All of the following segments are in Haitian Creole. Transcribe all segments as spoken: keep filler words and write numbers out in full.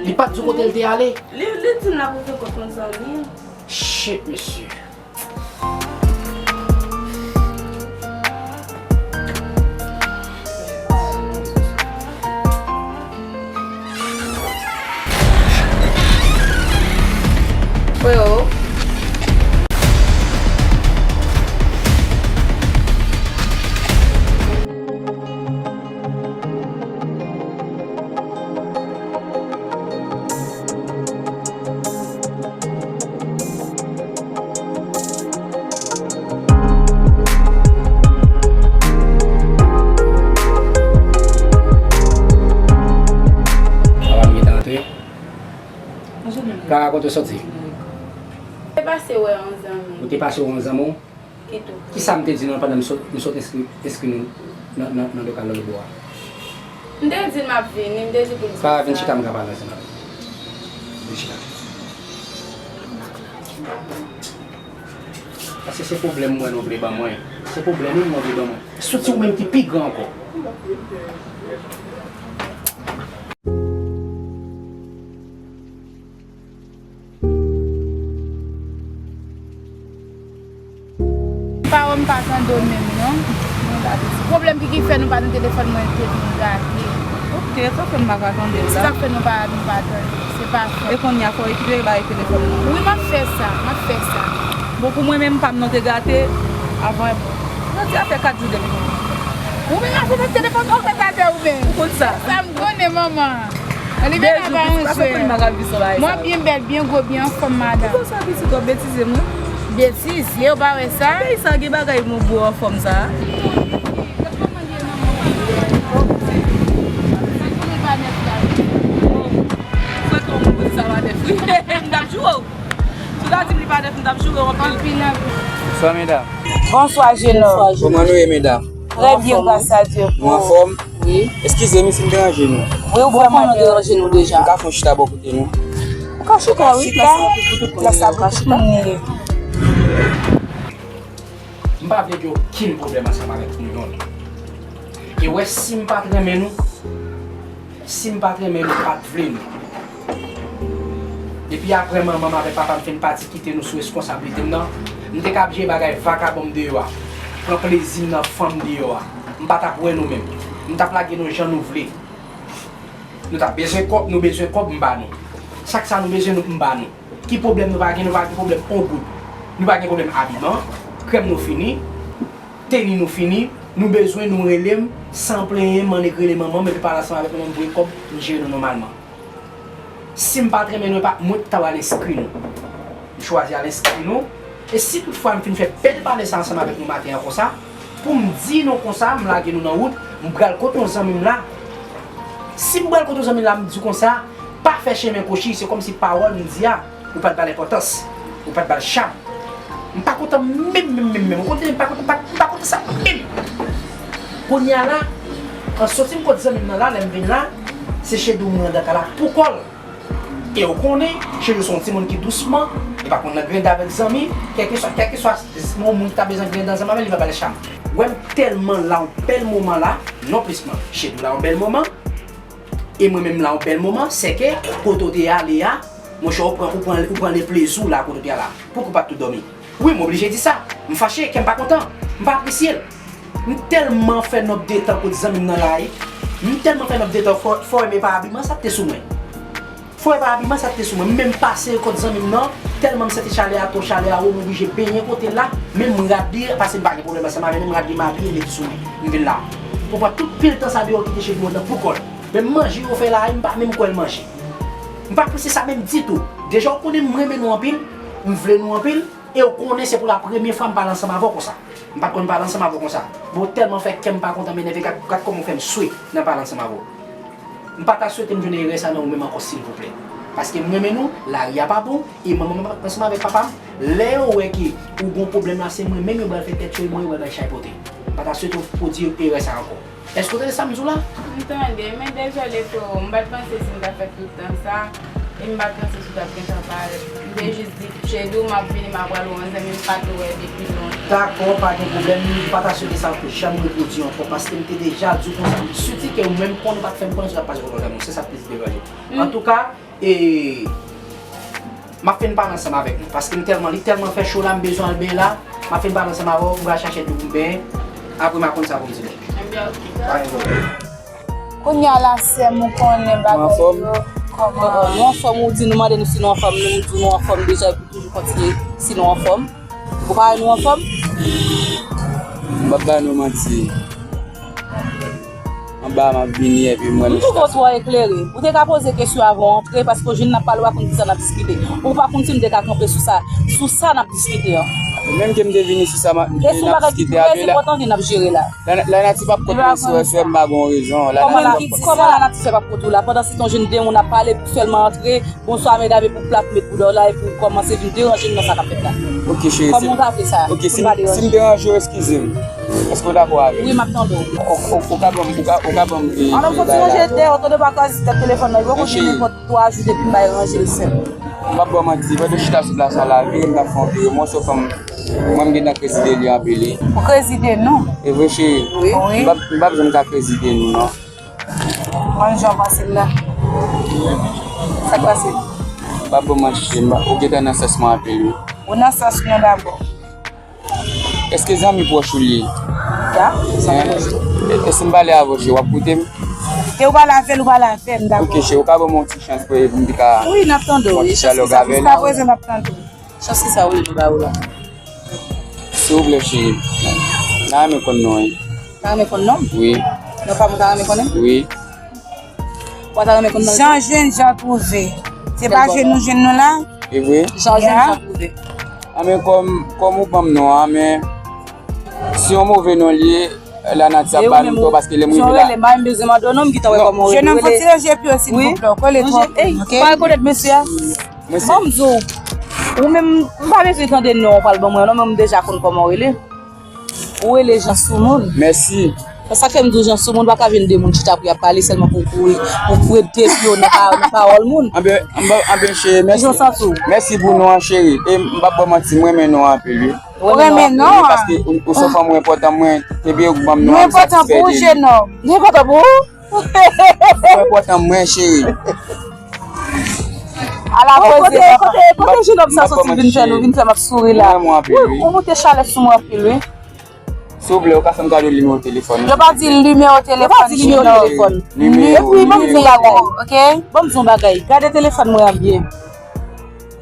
Li pa t di w kote l te ale? Li, li di m l ap ouvri kont yon zanmi l. Shit, mesye. Freo. Papa m gentan antre. Ka rakonte sòti. Te pase wè yon zanmi. Ou te pase wè yon zanmi w? Ki tou? Kisa m te di nan pandan m sot, m sot enskri, enskri nou nan, nan, nan lokal Lòlbò a? M te di l m ap vini, m te di pou l di sa. Pa vin chita, m ka pale ansanm avè w. Vin chita. Paske se pwoblèm mwen nou vle ban mwen. Se pwoblèm nou nou vle ban mwen. Soti ou menm ki pi gran ankò. Pa wè m pa tande w menm non. Pwoblèm ki, ki fè nou pa nan telefòn mwen te vin gate. Ok, sa fè m pa ka tande w la. Se sa k fè nou pa, nou pa tande. Se pa fòt. E kounye a fò w rekipere bagay telefòn nan. Wi, m ap fè sa, m ap fè sa. Bon, pou mwen menm pa m nan te gate avan. Jodi a fè kat jou depi. Ou menm ap fè telefòn nan fè gate ou menm. Ou konn sa. Sa m konnen manman. Ann li vin la pa yon jwe. Mwen byen bèl, byen gwo, byen anfòm, madanm. Kisa w sa pitit w ap betize mwen? Betize, ou pa wè sa? Peyi sa gen bagay mwen gwo anfòm sa. Sou ta di m li pa nèf, m t ap joure w anpil. Anpil, anpil. Bonswa, medam. Bonswa, jenòm. Kòman nou ye, medam? Trè byen, gras a Dye. Nou anfòm? Wi. Eskize m si m deranje nou. Wi, ou vrèman deranje nou deja. M ka fè yon chita bò kote nou? Ou ka chita, wi. Plas la pou tout moun li ye. M pa vle gen okenn pwoblèm ansanm avèk nou youn. E wè, si m pa t renmen nou, si m pa t renmen nou, m pa t vle nou. Depi apre manman m avèk papa m fin pati kite nou sou reskonsablite m nan, m te ka ap jere bagay vakabon m deyò a, pran plezi m nan fanm deyò a. M pa t ap wè nou menm. M t ap lage nou jan nou vle. Nou t ap bezwen kòb, nou bezwen kòb, m ba nou. Chak sa nou bezwen, nou, m ba nou. Ki pwoblèm nou pa gen? Nou pa gen pwoblèm on goud. Nou pa gen pwoblèm abiman, krèm nou fini, teni nou fini, nou bezwen, nou rele m, san plenyen, m annik rele manman m, epi pale ansanm avèk manman m, voye kòb, m jere nou nòmalman. Si m pa t renmen nou, e pa mwen ki ta pral enskri nou. M chwazi al enskri nou. E si toutfwa m fin fè bèl pale sa ansanm avèk nou maten an konsa, pou m di nou konsa, m lage nou nan wout, m pral kote yon zanmi m la. Si m pral kote yon zanmi m la, m di konsa, pa fè chemen kwochi, se kòmsi pawòl m di a, ou pa t ba l enpòtans, ou pa t ba l cham. M pa kontan menm, menm, menm, menm. Ou konn tande m pa kontan, m pa, m pa kontan sa menm. Kounye a la, an soti m kot zanmi m nan la, lè m vin la, se Chedou m rann kaka la pou kò l. E ou konnen, Chedou se yon timoun ki dousman, li pa konn nan grenda avèk zanmi, kèlkeswa, kèlkeswa yon moun ki ta bezwen grenda ansanm avè l, li va ba l cham. Wè m tèlman la yon bèl moman la, non plis mwen, Chedou la yon bèl moman, e mwen menm la yon bèl moman, sèke kote w te ale a, monchè, ou pran, ou pran, ou pran le plezi w la kote w te ale a. Poukò w pa t tou dòmi? Wi, m oblije di sa. M fache, kè m pa kontan. M pa apresye l. M tèlman fè nòb detan kot zanmi m nan la, wi. M tèlman fè nòb detan, fò, fò w renmen pa abiman sa k te sou mwen. Fò w renmen pa abiman sa k te sou mwen. M menm pase kot zanmi m nan, tèlman m santi chalè a twò, chalè a wo, m oblije benyen kote l la. Men m rad li, paske m pa gen pwoblèm ansanm avè l, men m rad li, m abiye, l mete sou mwen. M vin la. Pou pran tout pil tan sa deyò kite Chedou nan pou kò l. Men manje yo fè la, m pa menm kwè l manje. M pa apresye sa menm ditou. Deja w konnen m renmen nou anpil, m vle nou anpil, e w konnen se pou la premye fwa m pale ansanm avè w konsa. M pa t konn pale ansanm avè w konsa. Bon, tèlman fè kè m pa kontan, m enève, gad, gad kòman w fè m swe nan pale ansanm avè w. M pa ta swete m jwenn erè sa nan ou menm ankò, silvouplè. Paske m renmen nou, lari a pa bon, e manman m ansanm avèk papa m, lè yo wè ke ou gon pwoblèm la, se mwen menm yo pral fè tèt yo, e mwen yo pral bay chay pote. M pa ta swete w pwodui erè sa ankò. Èske w tande sa m di w la? M tande, men dezole, freo, m pa t panse si m ta fè tout tan sa, e m pa t panse si w t ap gentan parèt. M te jis di, Chedou, m ap vini, m ap pral wè yon zanmi m pa t wè depi lontan. Dakò, pa gen pwoblèm, m pa ta swete sa janm repwodui ankò, paske m te deja di w konsa, m soti ke ou menm, kò nou pa t fè m konnen si w t ap pase kote yon zanmi w, se sa k plis deranje m. Antouka, E m ap fin pale ansanm avèk nou, paske m tèlman, li tèlman fè cho la, m bezwen al benyen la. M ap fin pale ansanm avè w, m pral chache dlo pou m benyen. Apre m a konn sa pou m di nou. Pa gen pwoblèm. Kounye a la, sè m, ou konnen bagay yo kòman. Nou anfòm, ou di nou mande nou si nou anfòm, nou di nou anfòm deja, epi toujou kontinye si nou anfòm. Ou pa wè nou anfòm? M p ap ba nou manti. Anba m ap vini epi m wè nou chita. M twouve w twò eklere. Ou te ka poze kesyon avan w antre, paske w jwenn n ap pale, w pa konn kisa n ap diskite. Ou pa konn si m te ka kanpe sou sa, sou sa n ap diskite an. Menm ke m te vini sou sa m ap diskite a, trè enpòtan ke n ap jere la. Lanati p ap kont mwen, sè, sè, m pa gen rezon. Kòman Lanati p ap kont ou la? Pandan se tan w jwenn de moun ap pale, sèlman antre, bonswa medam, epi w plat met bouda w la, epi w kòmanse vin deranje m nan sa k ap fèt la. Ok, cheri, kòman w ta vle sa? Ok, si m deranje w, eskize m. Èske w dakò avè m? Wi, m ap tande w. Ou ka ban m, ou ka ban m. An, m soti ranje dèyè w, tande pa kwazi tèt telefòn nan, li poko gen nenpòt twa jou depi m bay ranje l senp. M p ap ba w manti, pandan w chita sou plas la, vire m t ap fè yon vire, mwen se fanm, mwen m gentan krezi de li anpil wi. Ou krezi de nou? E vre cheri. Wi. M p ap, m p ap janm ka krezi de nou non. Mwen jan w panse l la. Sa k pase? M p ap ba w manti cheri, m pa, ou gentan nan sans mwen anpil wi. Ou nan sans nou dabò. Èske zanmi pwòch ou l ye? Ya, zanmi pwòch. E, e si m pale avè w, cheri, w ap koute m? Ke ou pale avè l, ou pale avè m, dakò. Ok, cheri, ou ka ban m yon ti chans pou, pou m te ka. Wi, n ap tande w. Wi, chans ki sa, jiska prezan n ap tande w. Chans ki sa w vle m ba ou la? Silvouplè, cheri. N a renmen konn non w. N a renmen konn non m? Wi. Non pa m ou ta renmen konnen? Wi. Ou pa ta renmen konn non l tou? Jan jwenn, jan twouve. Se pa jwenn nou jwenn nou la? E vre? Jan jwenn, jan twouve. Anben, kòm, kòm ou ban m non an, men si yon move non l ye, lanati ap ba nou tò, paske lè m rive la. Si w rele m, pa menm bezwen mande w non, m gentan wè kòman w rele. Jwenn nan fò ti ranje pye w silvouplè, w kole twòp, ok? Pa rekonèt mesye a. Mesye. Bon, m di w, ou menm, m pa bezwen tande non w pral ban mwen non, men m deja konn kòman w rele. Ou rele Jan Soumoun. Mèsi. Se sa k fè m di w Jan Soumoun pa ka vin de moun chita pou y ap pale sèlman pou, pou, pou, pou ret depi yo nan pa, nan pawòl moun. Anben, anben, anben, cheri, mèsi. Jan Soumoun. Mèsi pou non an, cheri. E m p ap ba w manti, m renmen non an anpil, wi. Ou renmen non an? Paske ou, ou se fanm ou enpòtan mwen. Epi ou ban m non an, m satisfè de li. Nou enpòtan pou ou, jenòm? Nou enpòtan pou ou? Ou enpòtan mwen, cheri. Ala koze. Kote, kote, kote jenòm sa soti vin fè nou, vin fè m ap souri la? Wi, ou moute chalè sou mwen anpil, wi. Silvouplè, ou ka fè m kado nimewo telefòn ou? Yo pa di nimewo telefòn, nimewo telefòn. Epi, ban m di yon bagay, ok? Ban m di yon bagay. Gade telefòn mwen an byen.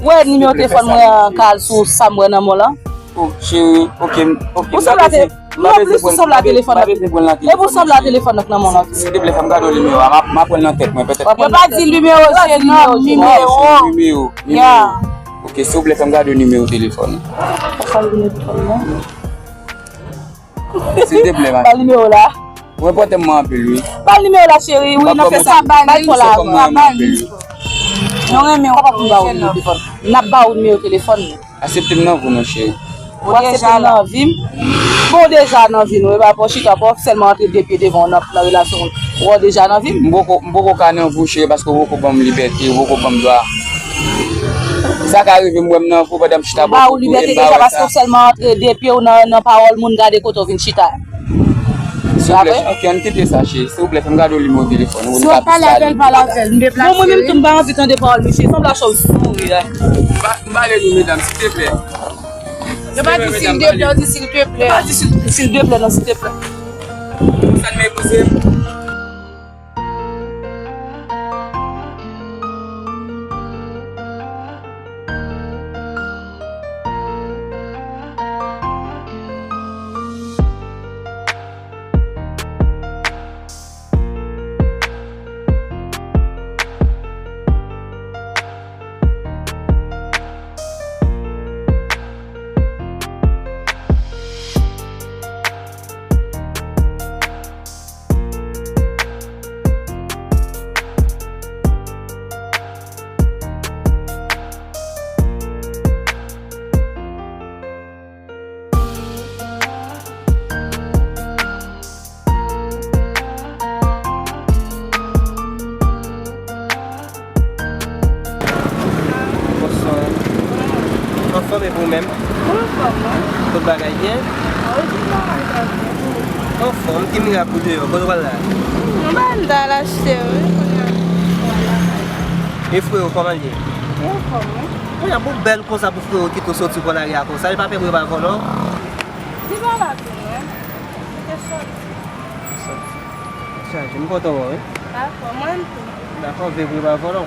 Ou wè nimewo telefòn mwen an ka al sou sa m wè nan men w lan? Oh, cheri, ok, ok. Ou sanble a te-, non, plis ou sanble a telefòn nan. Epi ou sanble a telefòn nan k nan men w lan tou. Silteplè, fè m gade nimewo a. M ap, m ap pran l nan tèt mwen, petèt. Yo pa di nimewo jenòm, nimewo. Nimewo, nimewo. Ok, silvouplè, fè m gade nimewo telefòn. Silteplè, ma. Ba nimewo la. Ou enpòtan mwen anpil, wi. Ba l nimewo la, cheri, wi, n ap fè sa. Bay kò la, wi. Nou renmen w. Papa pou m ba ou nimewo telefòn. N ap ba ou nimewo telefòn nou. Aksepte m nan vi w non, cheri. Ou aksepte m nan vi m? Bon, ou deja nan vi nou, e pa pou chita, pou sèlman antre de pye devan w nan, nan relasyon, ou deja nan vi m. M poko, m poko ka nan vi w, cheri, paske ou poko ban m libète, ou poko ban m dwa. Sa ka rive m wè m nan vi w pandan m chita bò kote w, e m pa wè sa. Ou sèlman antre de pye w nan, nan pawòl moun, gade kote w vin chita. Silvouplè, ok, ann kite sa, cheri. Silvouplè, fè m gade yon nimewo telefòn. Si w ap pale avè l, pale avè l. M deplase. Bon, mwen menm tou, m pa anvi tande pawòl misye. Sanble a chòv souri a. M pa, m pale nou, medam, silteplè. Yo pa di silteplè, yo di silteplè. Yo pa di sil-, silteplè, non, silteplè. Sa n meprize m. Bonswa. Anfòm, epi ou menm? Mwen anfòm, wi. Tout bagay byen? Wi, tout bagay byen. Anfòm, ki mirak ou deyò? Kote w al la? Mwen pa m t al achte, wi. Kounye a, mwen al lakay. E freo, kòman l ye? Li anfòm, wi. Kounya, pou bèl konsa, pou freo kite w soti pran lari a konsa, li pa pè vre pa vòlò? Li pa la tou, non. Li te soti. Soti. Chaje, m kontan wè w, wi. Dakò, mwen tou. Dakò, vre vre pa vòlò.